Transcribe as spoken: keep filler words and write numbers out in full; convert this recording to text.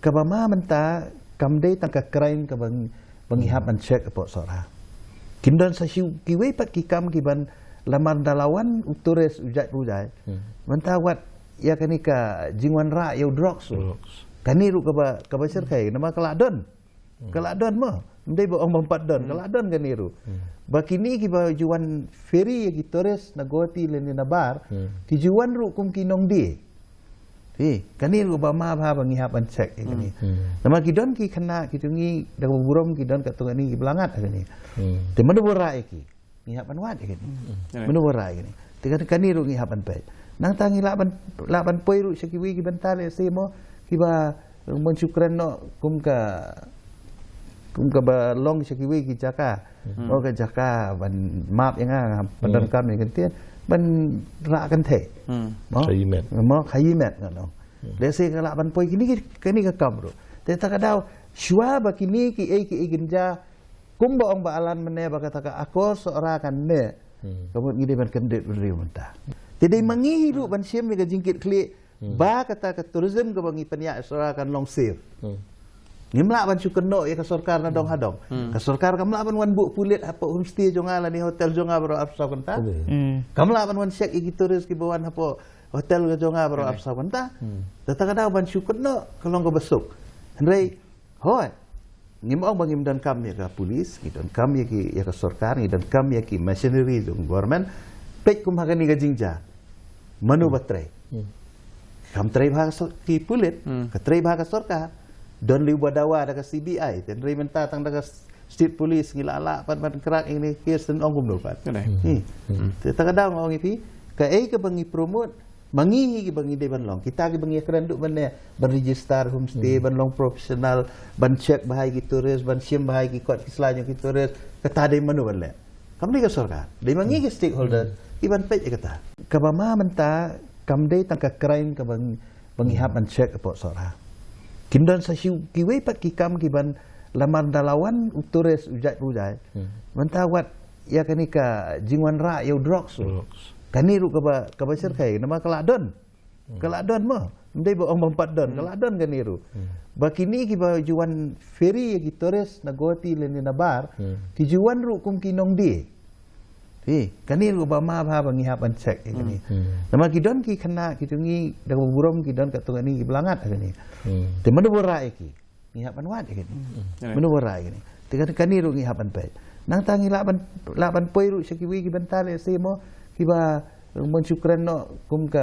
Kaba ma mynta kam dei tang ka crime kaba ngi, ba ngi hap ban check hapoh Sohra. Kin don sa shu kiwei pat ki kam kiban lamar da la wan u tourist u jait u jait. Mynta wat ïa kane ka jingwanrah ïa u drugs. Kane ruh kaba, kaba syrkhei namar ka la don. Ka la don mo. Ym dei ba ong bym pat don, ka la don kane ruh. Ba kine kiba ju wan ferry ïa ki tourist na Guwahati lane na bar, ki ju wan ruh kum ki nongdie. Hi, kane ruh ba ma bha ba ngi hap ban check ïa kane. Namar ki don ki khynnah ki jong ngi da kaba burom ki don katto katne kiba la ngat ïa kane. Te mano ba rah ïa ki? Ngi hap ban wad ïa kane. Mano ba rah ïa kane? Te kane, kane ruh ngi hap ban peit. Nangta ngi lah ban, lah ban poi ruh sha kiwei ki bynta lehse mo kiba mon shu kren noh kum ka, kum kaba long sha kiwei ki jaka. Mo ka jaka ban map ïa nga, nga pyndonkam ïa ka ktien ban rah kynthei. Mo? Khaïi met. Mo khaïi met nga long. Lehse ka lah ban poi kine ki, kine ka kam ruh. Te ta ka daw shuwa ba kine kiei kiei kin jia, kumba ong Bah Alan mynne ba kata ka akor Sohra kan neh. Ka mut ngi dei ban kyndit briew mynta. Te dei ma ngi hi ruh ban shim ïa ka jingkitkhlieh ba kata ka tourism kaba ngi pynïaid Sohra kan long safe. Ngim lah ban shu kynnoh ïa ka sorkar na dong ha dong. Ka sorkar kam lah ban wan buh pulit hapoh homestay jong nga lane hotel jong nga baroh arphew saw kynta. Kam lah ban wan check ïa ki tourist kiba wan hapoh hotel ka jong nga baroh arphew saw kynta. Te ta ka daw ban shu kynnoh ka long kaba suk. Hynrei hooid, ngim ong ba ngim donkam ïa ka police, ngi donkam ïa ki, ïa ka sorkar, ngi donkam ïa ki machinery jong government. Peit kum ha kane ka jingjia, mano ba trei? Kam trei bha ka sor-, ki pulit, ka trei bha ka sorkar. Don lei ba dawa da ka C B I, te hynrei mynta tang da ka s-, state police ngi la lah pat ban crack ïa kane ka case, te ong kumno pat. Te ta ka daw nga ong ïa phi, kaei kaba ngi promote, ma ngi hi kiba ngi dei ban long, kita kiba ngi kren duh ban leh, ban register homestay, ban long professional, ban check bha ïa ki tourist, ban shim bha ïa ki kot ki sla jong ki tourist, kata dei mano ban leh? Kam dei ka sorkar, dei ma ngi ki stakeholder kiban peit ïa kata. Kaba ma mynta kam dei tang ka crime kaba ngi, ba ngi hap ban check hapoh Sohra. Kin don sa shu kiwei pat ki kam kiban lamar da la wan u tourist u jait u jait. Mynta wat ïa kane ka jingwanrah ïa u drugs ruh. Kane ruh kaba, kaba syrkhei namar ka la don. Ka la don mo. Ym dei ba ong bym pat don, ka la don kane ruh. Ba kine kiba ju wan ferry ïa ki tourist na Guwahati lane na bar, ki ju wan ruh kum ki nongdie. Hi, kane ruh ba ma bha ba ngi hap ban check ïa kane. Namar ki don ki khynnah ki jong ngi da kaba burom ki don katto katne kiba la ngat ïa kane. Te mano ba rah ïa ki? Ngi hap ban wad ïa kane. Mano ba rah ïa kane? Te kane, kane ruh ngi hap ban peit. Nangta ngi lah ban, lah ban poi ruh sha kiwei ki bynta lehse mo kiba mon shu kren noh kum ka